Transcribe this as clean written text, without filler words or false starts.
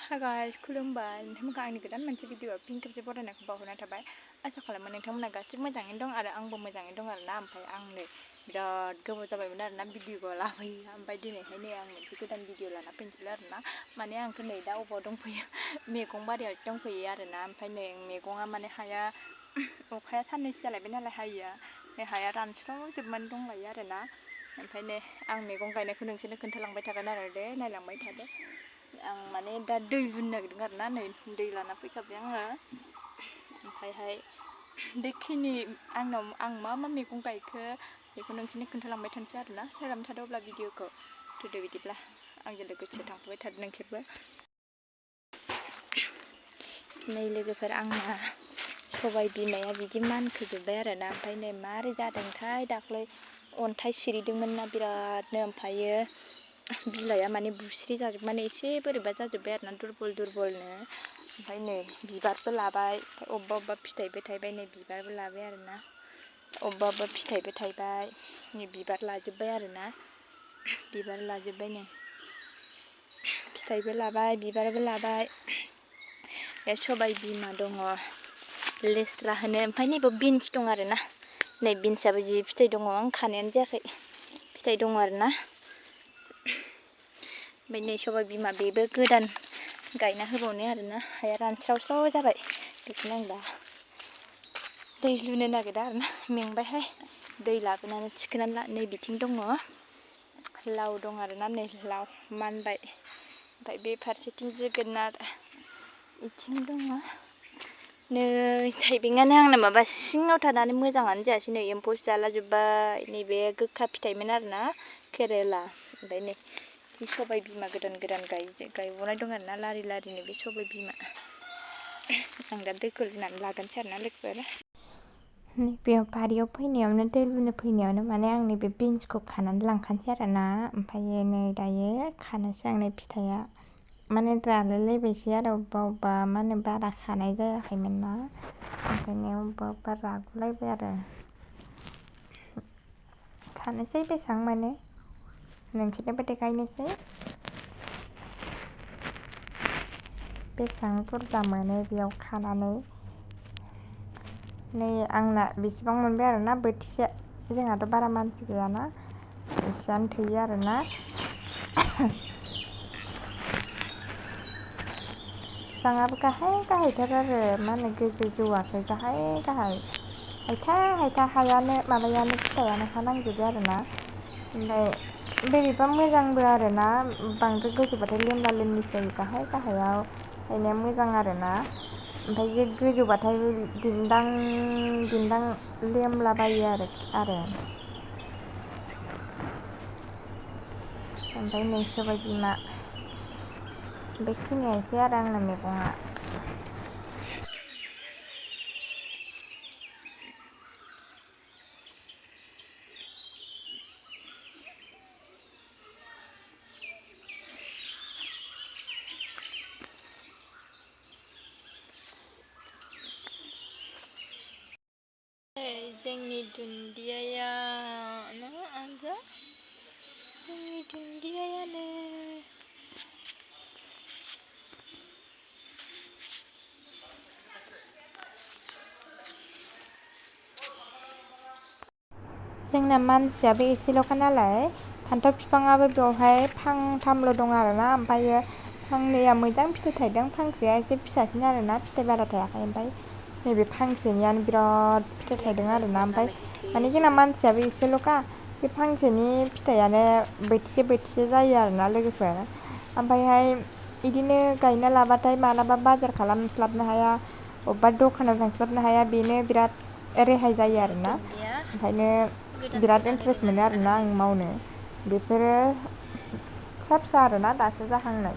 Hi guys, खुलुमबाय नोंथांमोनखौ आंनि गोदान मोनसे भिडिअ'आव फिन खेबसे बरायनायखौ बावहरनाय थाबाय। आसा खालामो नोंथांमोना गासिबो मोजाङैनो दं आरो आंबो मोजाङैनो दं आरोना। ओमफ्राय आं नै बिराद गोबाव जाबायमोन आरोना भिडिअ'खौ लाबोयो। ओमफ्राय दिनैहाय नै आं मोनसे गोदान भिडिअ' लाना फैनोसै आरोना। माने आंथ' नै दा अबाव दंफैयो मैगं बारियावसो दंफैयो आरोना। ओमफ्राय नै मैगङा माने हाया अखाया साननैसो जालायबाय नालाय हायिया नै हाया रानस्रावजोबनानै दंलायो आरोना। ओमफ्राय नै आं मैगं गायनायखौ नोंसोरनो खोन्थालांबाय थागोन आरो दे नायलांबाय थादो। आं माने दा दै लुनो नागिरदों आरोना नै दै लाना फैखाबाय आङो। ओमफ्रायहाय बेखिनि आंनाव आं मा मा मैगं गायखो बेखौ नोंसोरनो खोन्थालांबाय थानोसै आरोना। नायलांबाय थादो अब्ला भिडिअ'खौ थुदो बिदिब्ला आंजों लोगोसे थांफाबाय थादो नोंसोरबो। नै लोगोफोर आंना सबाय बिमाया बिदि मानखोजोब्बाय आरोना। ओमफ्राय नै मारै जादोंथाय दाख्लै अन्थाइ सिरिदोंमोन ना बिरादनो। ओमफ्रायो बिलाइआ माने बुस्रि जाजोब माने एसे बोरैबा जाजोब्बाय आरोना दुरबलनो। ओमफ्राय नै बिबारबो लाबाय अबेबा अबेबा फिथाइबो थायबाय नै बिबारबो लाबाय आरोना। अबेबा अबेबा फिथाइबो थायबाय नै बिबार लाजोब्बाय आरोना। बिबार लाजोब्बाय नै फिथाइबो लाबाय बिबारबो लाबाय। बे सबाय बिमा दङ लेस्रा होनो। ओमफ्राय नैबो बिन्स दं आरोना। नै बिन्सआबो जि फिथाइ दङ आं खानायानो जायाखै फिथाइ दङ आरोना। ओमफ्राय नै सबाय बिमा बेबो गोदान गायना होबावनाय आरोना। हाया रानस्रावस्राव जाबाय बेखौनो आं दा दै लुनो नागिरदों आरोना। मेंबायहाय दै लाबोनानै थिखोनानै नै बिथिं दङ लाव दं आरोना। नै लाव मानबाय। ओमफ्राय बे फारसेथिं जोगोनार बिथिं दङ नै थाइबेंआनो आंना माबा सिङाव थानानै मोजाङानो जायासै नै एम्फौ जालाजोब्बाय। नैबे गोखा फिथाइमोन आरोना केरेला। ओमफ्राय नै सबाय बिमा गोदान गायबावनाय दं आरोना लारि लारिनो बे सबाय बिमा। आं दा दैखौ लुनानै लागोनसै आरोना लोगोफोर। नैबे बारियाव फैनायावनो दै लुनो फैनायावनो माने आं नैबे बिन्सखौ खानानै लांखानोसै आरोना। ओमफ्राय नै दायो खानोसै आं नै फिथाइया माने रालायलायबायसै आरो अबेबा अबेबा मा होनो बारा खानाय जायाखैमोन ना। ओंखायनो अबेबा अबेबा रागुलायबाय आरो खानोसै बेसेबां मोनो नोंसोरनोबो देखायनोसै बेसेबां बुरजा मोनो बेयाव खानानै। नै आंना बेसेबां मोनबाय आरोना बोथिसे। जोंहाथ' बारा मानसि गैयाना एसेयानो थोयो आरोना। बिफाङाबो गाहायथार आरो मा होनो गोजौ जौवाखै गाहाय हायथा हायानो माबायानो फिथाइयानोखा नांजोबो आरोना। ओमफ्राय बोरैबा मोजांबो आरोना बांद्राय गोजौबाथाय लेमला लेमलिसो जायो गाहायाव गायनाया मोजां आरोना। ओमफ्राय बे गोजौबाथाय दिन्दां लेमलाबायो आरो ओमफ्राय नै सबाय बिमा बेखिनियानोसै आरो आंना मैगङा। जोंनि दुन्दियाया ना आंजो जोंनि दुन्दियायानो जोंना मानसियाबो एसेल'खा नालाय फान्थाव बिफाङाबो बेवहाय फांथामल' दं आरोना। ओमफ्रायो फांनैया मोजां फिथाइ थायदों फांसेया एसे फिसासिन आरोना फिथाइ बारा थायाखै। ओमफ्राय नैबे फांसेनियानो बिराद फिथाइ थायदों आरोना। ओमफ्राय माने जोंना मानसियाबो एसेल'खा बे फांसेनि फिथाइयानो बोथिसे जायो आरोना लोगोफोर। ओमफ्रायहाय बिदिनो गायना लाबाथाय मालाबा बाजार खालामस्लाबनो हाया अबेबा दखानाव थांस्लाबनो हाया बेनो बिराद रेहाय जायो आरोना। ओंखायनो बिराद इन्टारेस्ट मोनो आरोना आं मावनो। बेफोरो फिसा आरोना दासो जाहांनाय